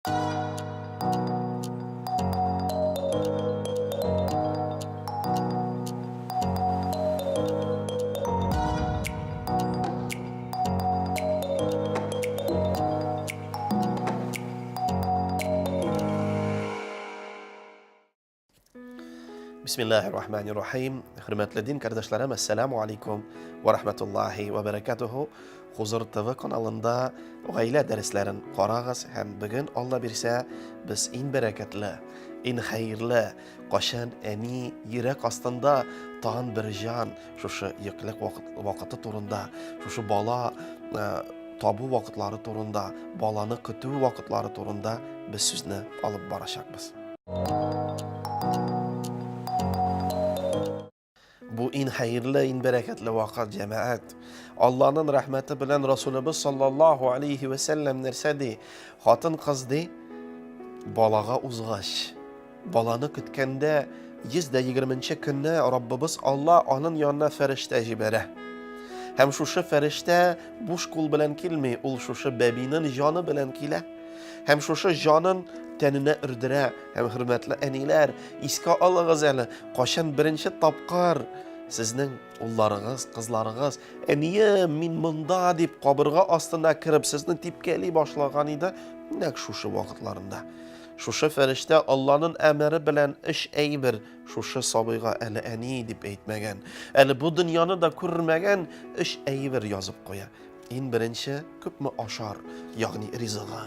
Бисмиллахи рахмани рахим. Хөрмәтле дин кардәшләрем, ассаламу алейкум ва рахматуллахи ва баракатуху. Хузур ТВ каналында гаилә дәресләрен карагыз һәм бүген Алла бирсә, без иң бәрәкәтле, иң хәерле, кайчан әни йөрәк астында тагын бер җан шушы йөклек вакыты турында, шушы бала э, табу вакытлары турында, баланы көтү вакытлары турында без сүзне алып барачакбыз. Бу иң хәерле, иң бәрәкәтле вакыт, җәмәгать. Алланың рәхмәте белән Расулыбыз саллаллаһу алейхи вә сәлләм нәрсә ди? Хатын-кыз ди, балага узгач, баланы көткәндә 120 көнне Раббыбыз Алла аның янына фәрештә җибәрә. Һәм шушы фәрештә буш кул белән килми, ул шушы бәбинең җаны белән килә. Һәм шушы җанын тәненә өрдерә. Һәм хөрмәтле әниләр, искә алыгыз әле, кайчан беренче тапкыр сезнең улларыгыз, кызларыгыз, әнием, мин монда дип кабырга астына кереп сезне типкәли башлаган иде, нәкъ шушы вакытларында. Шушы фәрештә Алланың әмере белән өч әйбер шушы сабыйга әле әни дип әйтмәгән, әле бу дөньяны да күрмәгән өч әйбер язып куя. Иң беренче, күпме ашар, ягъни ризыгы.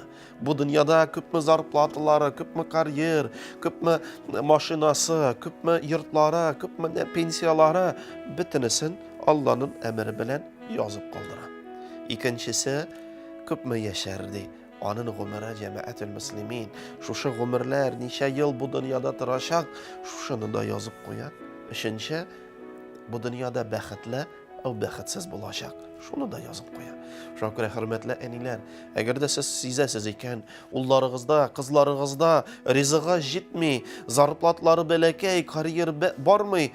Бу дөньяда күпме зарплаталары, күпме карьер, күпме машинасы, күпме йортлары, күпме пенсиялары, бөтенесен Алланың әмере белән язып калдыра. Икенчесе, күпме яшәр ди. Аның гомере җәмәгател мөслимин. Шушы гомерләр ничә ел бу дөньяда торачак, шушыны да язып куя. Өченче, бу дөньяда бәхетле Ул бәхетсез булачак. Шуны да язып куя. Шуңа күрә, хөрмәтле әниләр, әгәр дә сез сизәсез икән, улларыгызда, кызларыгызда ризыгы җитми, зарплатлары бәләкәй, карьер бармый,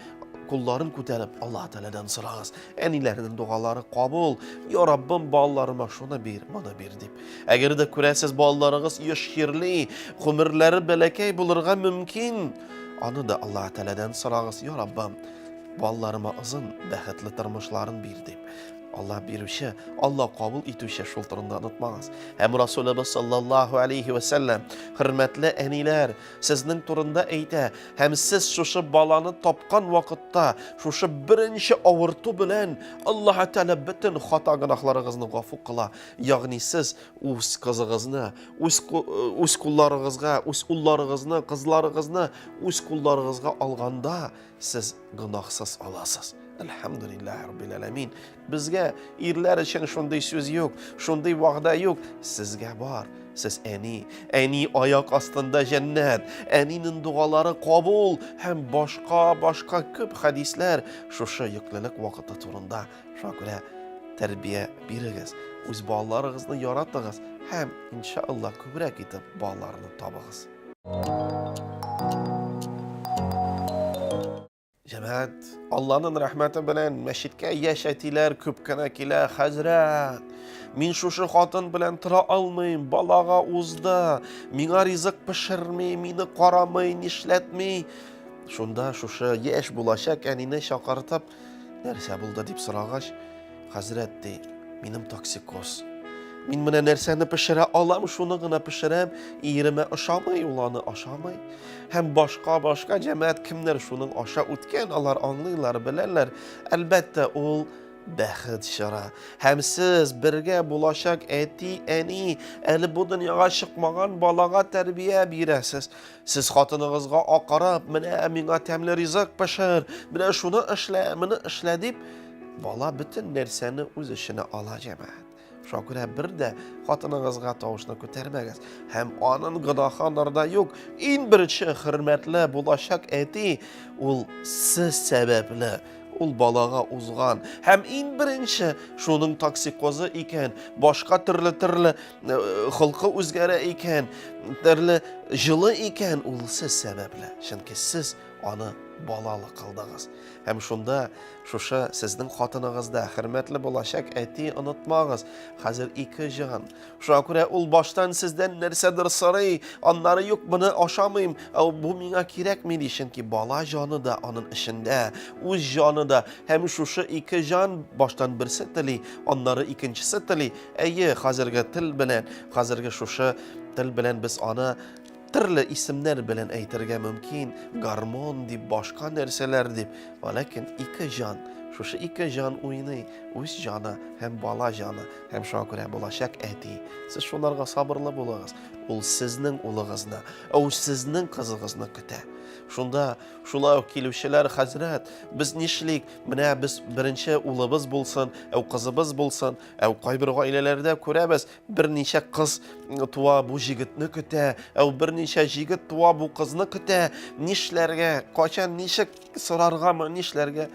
кулларын күтәреп Аллаһ Тәгаләдән сорагыз. Әниләрнең догалары кабул. Я Раббым, балаларыма шуны бир, моны бир дип. Әгәр дә күрәсез, балаларыгыз еш чирли, гомерләре бәләкәй булырга мөмкин, аны да Аллаһ Тәгаләдән сорагыз. Я Раббым, Балаларыма озын, бәхетле тормышларын бир дип. Алла бирүче, Алла кабул итүче, шул турында онытмагыз. Һәм Расулыбыз саллаллаһу алейхи ва сәлләм, хөрмәтле әниләр, сезнең турында әйтә, һәм сез шушы баланы тапкан вакытта, шушы беренче авырту белән Аллаһ Тәгалә бөтен хата гөнаһларыгызны гафу кыла. Ягъни сез үз кызыгызны, үз үз кулларыгызга, үз улларыгызны, кызларыгызны үз кулларыгызга алганда, Сез гөнаһсыз аласыз. Әлхәмдүлилләһи раббил әләмин. Безгә ирләр өчен шундый сүз юк, шундый вәгъдә юк. Сезгә бар. Сез әни, әни аяк астында җәннәт, әнинең догалары кабул һәм башка башка күп хәдисләр шушы йөклелек вакыты турында. Шуңа күрә тәрбия бирегез, үз балаларыгызны яратыгыз һәм иншалла күбрәк итеп балаларны табыгыз. Җәмәгать, Алланың рәхмәте белән мәчеткә яшь әтиләр күп кенә килә, хәзрәт. Мин шушы хатын белән тора алмыйм, балага узды, миңа ризык пешерми, мине карамый, нишләтми. Шунда шушы яшь булачак әнине чакыртып, нәрсә булды дип сорагач, Хәзрәт, ди, минем токсикоз. Мин менә нәрсәне пешерә алам, шуны гына пешерәм. Иремә ошамый, ул аны ашамый. Һәм башка-башка җәмәгать кемнәр шуның аша үткән, алар аңлыйлар, беләләр. Әлбәттә, ул бәхет чоры. Һәм сез бергә булачак әти, әни, әле бу дөньяга чыкмаган балага тәрбия бирәсез. Сез хатыныгызга акырып, менә миңа тәмле ризык пешер, менә шуны эшлә, моны эшлә дип, Бала бөтен нәрсәне үз эченә ала, җәмәгать. Шуңа күрә бер дә хатыныгызга тавышны күтәрмәгез. Һәм аның гөнаһы анарда юк. Иң беренче хөрмәтле булачак әти, ул сез сәбәпле ул балага узган. Һәм иң беренче шуның токсикозы икән, башка төрле-төрле э, холкы үзгәрә икән, төрле җылы икән, ул сез сәбәпле. Чөнки сез аны балалы кылдыгыз. Һәм шунда шушы сезнең хатыныгызда хөрмәтле булачак әти онытмагыз, хәзер ике җан. Шуңа күрә ул баштан сездән нәрсәдер сорый, аннары юк, моны ашамыйм, ә бу миңа кирәкми ди, чөнки бала җаны да аның эчендә, үз җаны да. Һәм шушы ике җан баштан берсе тели, аннары икенчесе тели. Әйе, хәзерге тел белән, хәзерге шушы тел белән без аны төрле исемнәр белән әйтергә мөмкин, гормон дип, башка нәрсәләр дип. Ләкин ике җан, шушы ике җан уйный, үз җаны һәм бала җаны. Һәм шуңа күрә булачак әти, сез шуларга сабырлы булыгыз. Ул сезнең улыгызны, ул сезнең кызыгызны көтә. Шунда шулай ук килүчеләр, хәзрәт, без нишлик? Менә без беренче улыбыз булсын, әү кызыбыз булсын, әү кайбер гаиләләрдә күрәбез, берничә кыз туа, бу җегетне көтә, әү берничә җегет туа, бу кызны көтә. Нишләргә? Кайчан ничек сораргамы, нишләргә?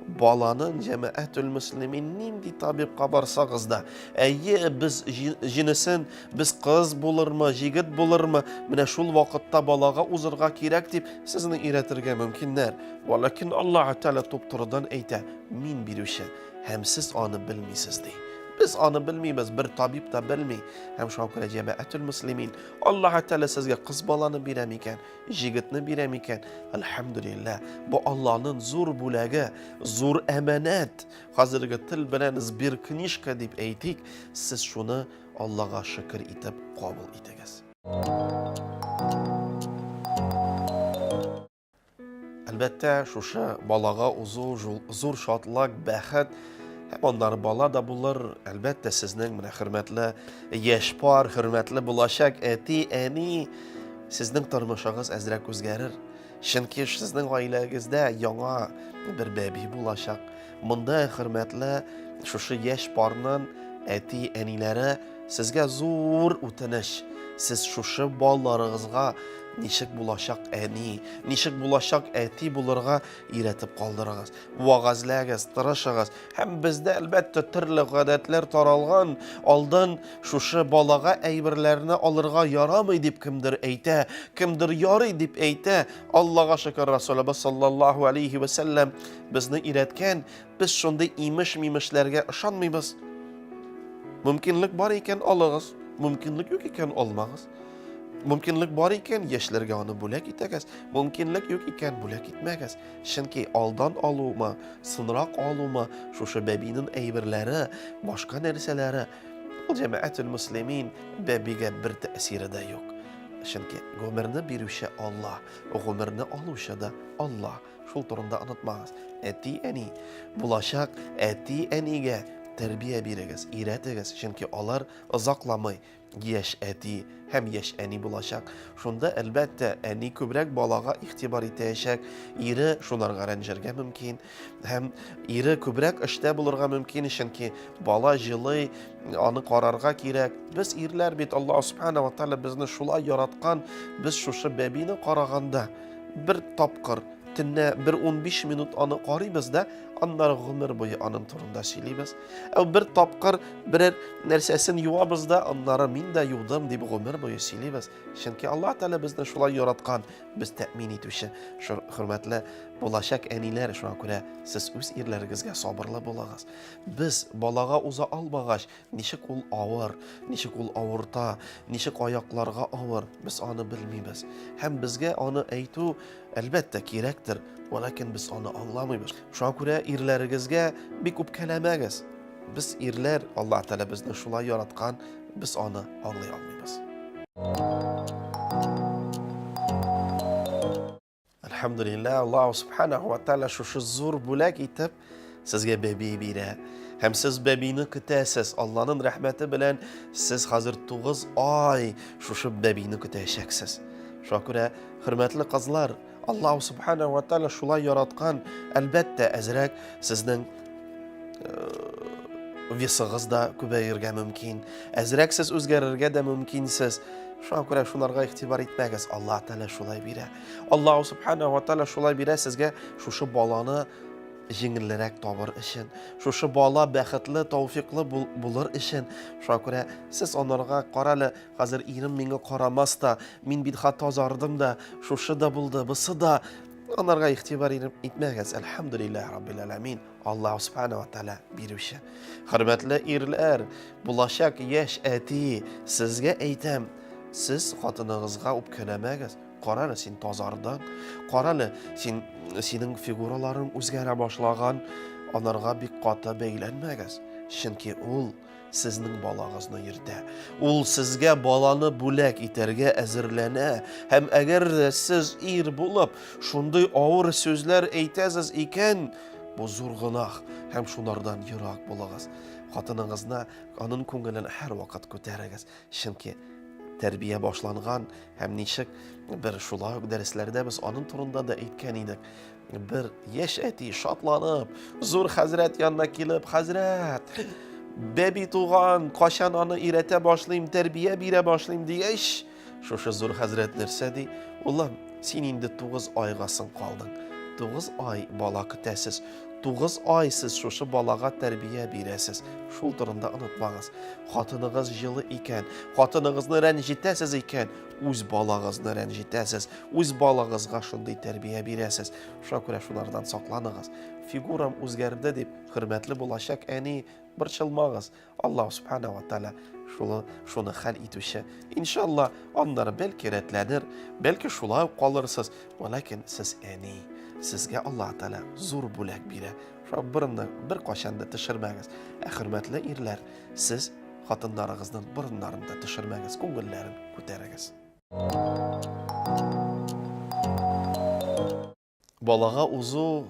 Баланың җәмәгатүл мөслимин нинди табибка барсагыз да, әйе, без җенесен, без кыз булырмы, җегет булырмы, менә шул вакытта балага узырга кирәк дип сезне өйрәтергә мөмкиннәр. Вәләкин Аллаһ Тәгалә туп-турыдан әйтә, мин бирүче, һәм сез аны белмисез ди. Без аны белмибез, бер табиб та белми. Һәм шуңа күрә җәмәгатүл мөслимин, Аллаһ Тәгалә сезгә кыз баланы бирә микән, Җегетне бирә микән? Әлхәмдүлилләһ. Бу Аллаһның зур бүләге, зур әманәт. Хәзерге тел белән сберкнижка дип әйтик, сез шуны Аллага шөкер итеп кабул итегез. Әлбәттә, шушы балага узу зур шатлык, бәхет һәм аннары бала да булыр. Әлбәттә, сезнең менә хөрмәтле яшь пар, хөрмәтле булачак әти, әни, Сезнең тормышыгыз әзрәк үзгәрер. Чөнки сезнең гаиләгездә яңа бер бәби булачак. Монда хөрмәтле шушы яшь парның әти-әниләре сезгә зур үтенеч. Сез шушы балаларыгызга ничек булачак әни, ничек булачак әти булырга өйрәтеп калдырыгыз. Вәгазьләгез, тырышыгыз. Һәм бездә, әлбәттә, төрле гадәтләр таралган. Алдан шушы балага әйберләрне алырга ярамый дип кемдер әйтә, кемдер ярый дип әйтә. Аллага шөкер, Расулыбыз саллаллаһу алейхи вә сәлләм безне өйрәткән, без шундый имеш-мимешләргә ышанмыйбыз. Мөмкинлек бар икән, алыгыз. Мөмкинлек юк икән, алмагыз. Мөмкинлек бар икән, яшьләргә аны бүләк итәгез. Мөмкинлек юк икән, бүләк итмәгез. Чөнки алдан алумы, соңрак алумы, шушы бәбинең әйберләре, башка нәрсәләре, ул җәмәгател мөслимин бәбигә бер тәэсире дә юк. Чөнки гомерне бирүче Алла, гомерне алучы да Алла. Шул турында онытмагыз. Әти-әни, булачак әти-әнигә тәрбия бирегез, өйрәтегез, чөнки алар озакламый яшь әти һәм яшь әни булачак. Шунда, әлбәттә, әни күбрәк балага игътибар итәчәк, ире шунарга рәнҗергә мөмкин. Һәм ире күбрәк эштә булырга мөмкин, чөнки бала җылый, аны карарга кирәк. Без ирләр бит, Аллаһ Субхана ва Тааля безне шулай яраткан, без шушы бәбине караганда бер тапкыр төнлә бер 15 минут аны карыйбыз да, аннары гомер буе аның турында сөйлибез. Ә бер тапкыр берәр нәрсәсен юабыз да, аннары мин дә юдым дип гомер буе сөйлибез. Чөнки Аллаһ Тәгалә безне шулай яраткан, без тәэмин итүче, хөрмәтле булачак әниләр, шуңа күрә сез үз ирләрегезгә сабырлы булыгыз. Без балага уза алмагач, ничек ул авыр, ничек ул авырта, ничек аякларга авыр, без аны белмибез. Һәм безгә аны әйтү, әлбәттә, кирәктер, вәләкин без аны аңламыйбыз. Шуңа күрә ирләрегезгә бик үпкәләмәгез. Без ирләр, Аллаһ Тәгалә безне шулай яраткан, без аны аңлый алмыйбыз. Әлхәмдүлилләһ, Аллаһ Субханаху ва Тааля шушы зур бүләк итеп сезгә бәби бирә. Һәм сез бәбине көтәсез. Аллаһның рәхмәте белән сез хәзер 9 ай шушы бәбине көтәчәксез. Шуңа күрә, хөрмәтле кызлар, Аллаһ Субханаху ва Тааля шулай яраткан, әлбәттә, әзрәк сезнең весыгыз да күбәергә мөмкин. Әзрәк сез үзгәрергә дә мөмкинсез. Шуңа күрә шуларга игътибар итмәгез. Аллаһ Тәгалә шулай бирә. Аллаһ Субхана ва Тәгалә шулай бирә сезгә шушы баланы җиңелрәк табыр өчен, шушы бала бәхетле, тауфиклы булыр өчен. Шуңа күрә сез анарга карале, хәзер ирем миңа карамас та, мин бит хат тазардым да, шушы да булды, бусы да. Анарга игътибар итмәгез. Әлхәмдүлилләһ раббил аламин. Аллаһ субхана ва тааля бирүче. Хөрмәтле ирләр, булачак яшь әти, сезгә әйтәм, сез хатыныгызга үпкәләмәгез. Кара әле, син тазардың. Кара әле, син синең фигураларың үзгәрә башлаган. Анарга бик каты бәйләнмәгез. Чөнки ул сезнең балагызны йөртә. Ул сезгә баланы бүләк итәргә әзерләнә. Һәм әгәр дә сез ир булып, шундый авыр сүзләр әйтәсез икән, бу зур гөнаһ һәм шунардан ерак булыгыз. Хатыныгызны, аның күңелен һәрвакыт күтәрегез. Чөнки тәрбия башланган һәм ничек бер шулай ук дәресләрдә без аның турында да әйткән идек. Бер яшь әти шатланып, зур хәзрәт янына килеп, хәзрәт, бәби туган, качан аны өйрәтә башлыйм, тәрбия бирә башлыйм дигәч, шушы зур хәзрәт нәрсә ди? Улым, син инде 9 айга соң калдың. 9 ай бала көтәсез. 9 ай сез шушы балага тәрбия бирәсез. Шул турында онытмагыз. Хатыныгыз җылы икән, хатыныгызны рәнҗетәсез икән, үз балагызны рәнҗетәсез, үз балагызга шундый тәрбия бирәсез. Шуңа күрә шулардан сакланыгыз. Фигурам үзгәрде дип, хөрмәтле булачак әни, борчылмагыз. Аллаһ субхана ва тааля шуны, шуны хәл итүче. Иншалла, аннары бәлки рәтләнер, бәлки шулай ук калырсыз. Вәләкин сез әни, сезгә Аллаһ Тааля зур бүләк бирә. Шуңа борынны бер кашан да төшермәгез. Ә хөрмәтле ирләр, сез хатыннарыгызның борыннарын да төшермәгез, күңелләрен күтәрегез. Балага узу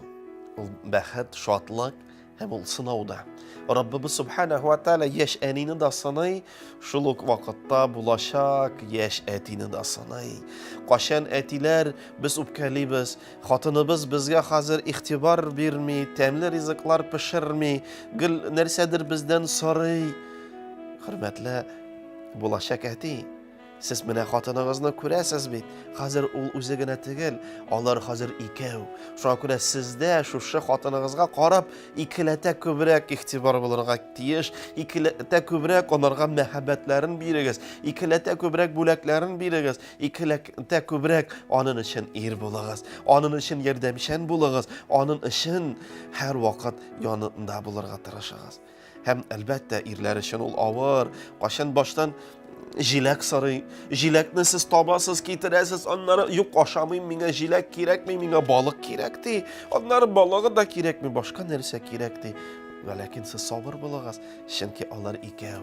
ул бәхет, шатлык һәм ул сынау да. Раббыбыз Субханаху ва Тааля яшь әнине дә сыный, шул ук вакытта булачак яшь әтине дә сыный. Кашан әтиләр без үпкәлибез, хатыныбыз безгә хәзер игътибар бирми, тәмле ризыклар пешерми, гел нәрсәдер бездән сорый. Хөрмәтле булачак әти, Сез менә хатыныгызны күрәсез бит. Хәзер ул үзе генә түгел, алар хәзер икәү. Шуңа күрә сездә шушы хатыныгызга карап икеләтә күбрәк игътибар булырга тиеш, икеләтә күбрәк аларга мәхәббәтләрен бирегез, икеләтә күбрәк бүләкләрен бирегез, икеләтә күбрәк аның өчен ир булыгыз, аның өчен ярдәмчән булыгыз, аның өчен һәрвакыт янында булырга тырышыгыз. Һәм, әлбәттә, ирләр өчен ул авыр. Кашын баштан җиләк сорый. Җиләкне сез табасыз, китерәсез, аннары юк, ашамыйм, миңа җиләк кирәкми, миңа балык кирәк ди. Аннары балыгы да кирәкми, башка нәрсә кирәк ди. Вәләкин сез сабыр булыгыз, чөнки алар икәү.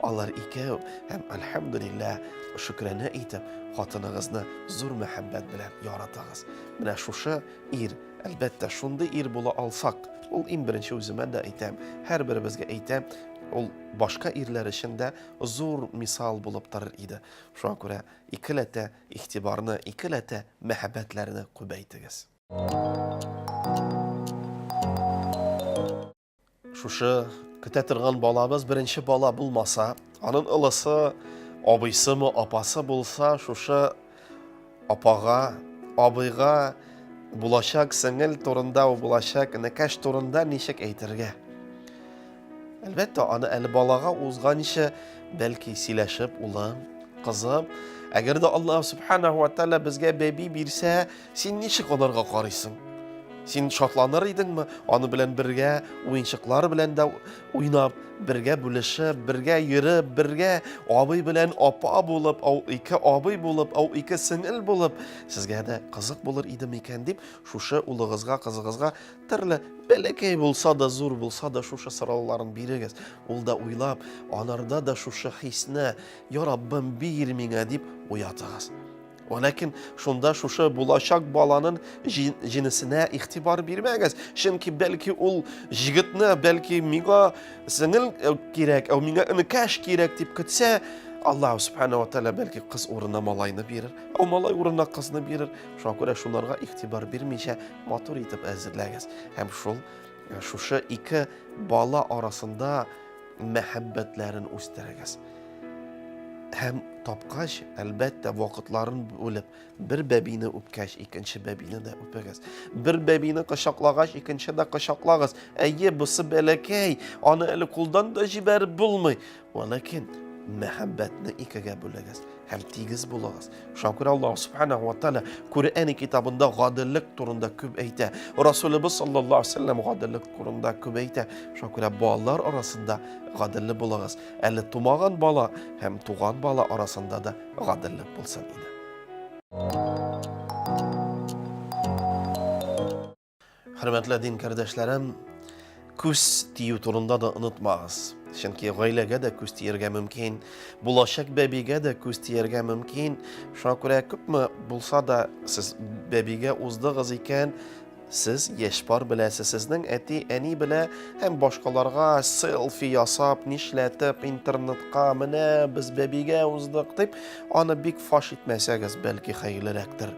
Алар икәү һәм әлхәмдүлилләһ, шөкранә итеп, хатыныгызны зур мәхәббәт белән яратыгыз. Менә шушы ир Әлбәттә, шундый ир була алсак, ул иң беренче үземә дә әйтәм, һәрберебезгә әйтәм, ул башка ирләр өчен дә зур мисал булып торыр иде. Шуңа күрә икеләтә игътибарны, икеләтә мәхәббәтләрне күбәйтегез. Шушы көтә торган балабыз беренче бала булмаса, анын ылысы, абыйсымы, апасы булса, шушы апага, абыйга булачак сеңел турында, булачак энекәш турында ничек әйтергә? Әлбәттә, аны әле балага узганчы, бәлки сөйләшеп, улым, кызым, әгәр дә Аллаһ субханаху ва тааля безгә бәби бирсә, Син ничек аларга карыйсың? Син шатланыр идеңме? Аны белән бергә уенчыклар белән дә уйнап, бергә бүлешеп, бергә йөреп, бергә абый белән апа булып, ау ике абый булып, ау ике сеңел булып, сезгә дә кызык булыр иде микән дип, шушы улыгызга, кызыгызга төрле бәләкәй булса да, зур булса да шушы сорауларын бирегез. Ул да уйлап, анарда да шушы хисне, Я Раббым, бир миңа дип уятыгыз. Ләкин шунда шушы булачак баланын җенесенә игътибар бирмәгез. Чөнки бәлки ул җегетне, бәлки миңа сеңел э, кирәк, ә миңа энекәш кирәк дип көтсә, Аллаһ субхана ва тааля бәлки кыз урынына малайны бирер, ә малай урынына кызны бирер. Шуңа күрә шунарга игътибар бирмичә матур итеп әзерләгез. Һәм шул э, шушы ике бала арасында мәхәббәтләрен үстерегез. Һәм тапкач, әлбәттә, вакытларын бүлеп, бер бәбине үпкәч, икенче бәбине дә үпегез. Бер бәбине кочаклагач, икенче дә кочаклагыз. Әйе, бусы бәләкәй, аны әле кулдан да җибәреп булмый. Вәләкин мәхәббәтне икегә бүлегез. һәм тигез булыгыз. Шуңа күрә Аллаһ субханаһу ва тааля Коръән китабында гаделлек турында күп әйтә. Расулыбыз саллаллаһу алейһи вәсәлләм гаделлек турында күп әйтә. Шуңа күрә балалар арасында гаделле булыгыз. Әле тумаган бала һәм туган бала арасында да гаделлек булсын иде. Хөрмәтле дин кардәшләрем, күз тию турында да онытмагыз. Чөнки гаиләгә дә күз тияргә мөмкин, булачак бәбигә дә күз тияргә мөмкин. Шуңа күрә күпме булса да сез бәбигә уздыгыз икән, сез яшь пар беләсез, сезнең әти, әни белә һәм башкаларга селфи ясап, нишләтеп, интернетка менә без бәбигә уздык дип, аны бик фаш итмәсәгез, бәлки хәерлерәктер.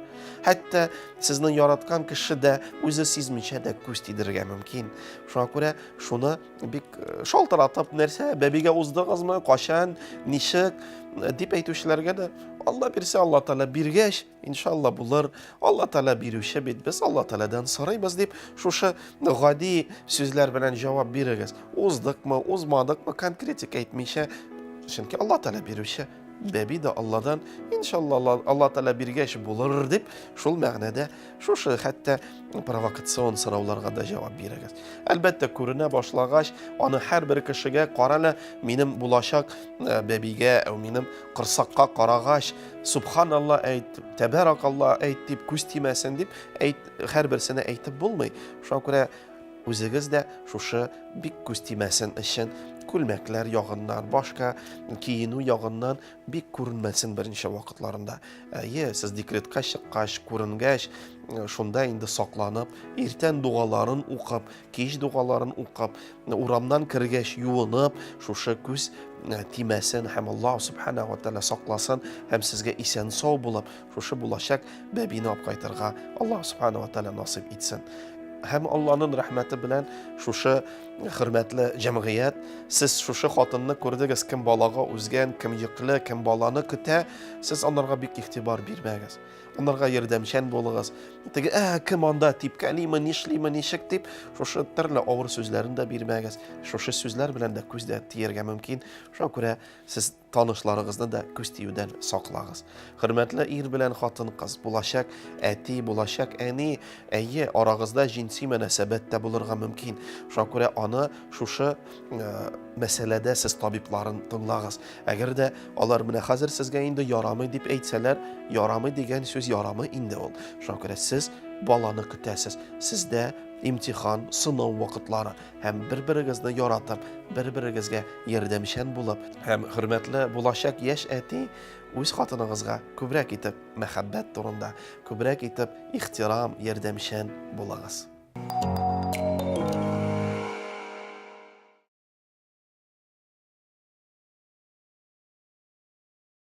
Хәтта сезнең яраткан кеше дә үзе сизмичә дә күз тидерергә мөмкин. Шуңа күрә шуны бик э, шалтыратып, нәрсә, бәбигә уздыгызмы, качан, ничек э, дип әйтүчеләргә дә Алла бирсә, Алла Тәгалә биргәч, иншалла булыр. Алла Тәгалә бирүче бит, без Алла Тәгаләдән сорыйбыз дип, шушы гади сүзләр белән җавап бирегез. Уздыкмы, узмадыкмы, конкретик әйтмичә, чөнки Алла Тәгалә бирүче. Бәби дә Алладан, иншалла, Алла Тәгалә биргәч булыр дип, шул мәгънәдә шушы хәтта провокацион сорауларга да җавап бирегез. Әлбәттә, күренә башлагач, аны һәрбер кешегә карале, минем булачак э, бәбигә, э, минем корсакка карагач, субханалла әйт, тәбәракалла әйт дип күз тимәсен дип, әйт, һәрберсенә әйтеп булмый. Шуңа күрә Үзегез дә шушы бик күз тимәсен өчен күлмәкләр ягыннан, башка киенү ягыннан бик күренмәсен беренче вакытларында. Әйе, сез декретка чыккач, күренгәч, э, шунда инде сакланып, иртән дугаларын укып, кич дугаларын укып, урамнан кергәч юынып, шушы күз э, тимәсен һәм Аллаһ субхана ва тәгалә сакласын һәм сезгә исән сау булып, шушы булачак бәбине алып кайтырга Аллаһ субхана ва тәгалә насыйп итсен. Һәм Алланың рәхмәте белән шушы хөрмәтле җәмгыять, сез шушы хатынны күрдегез, кем балага үзгән, кем йөкле, кем баланы көтә, сез анарга бик игътибар бирмәгез. Анарга ярдәмчән булыгыз. Теге, ә, кем анда типкәлиме, нишлиме, ничек дип, шушы төрле авыр сүзләрен дә бирмәгез. Шушы сүзләр белән дә күз дә тияргә мөмкин. Шуңа күрә сез Танышларыгызны да күз тиюдән саклагыз. Хөрмәтле ир белән хатын-кыз, булачак әти, булачак әни, әйе, арагызда җенси мөнәсәбәт тә булырга мөмкин. Шуңа күрә аны шушы э, мәсьәләдә сез табибларын тыңлагыз. Әгәр дә алар менә хәзер сезгә инде ярамый дип әйтсәләр, ярамый дигән сүз ярамый инде ул. Шуңа күрә сез баланы көтәсез. Сездә имтихан, сынау вакытлары. Һәм бер-берегезне яратып, бер-берегезгә ярдәмчән булып, һәм хөрмәтле булачак яшь әти үз хатыныгызга күбрәк итеп мәхәббәт турында, күбрәк итеп ихтирам, ярдәмчән булыгыз.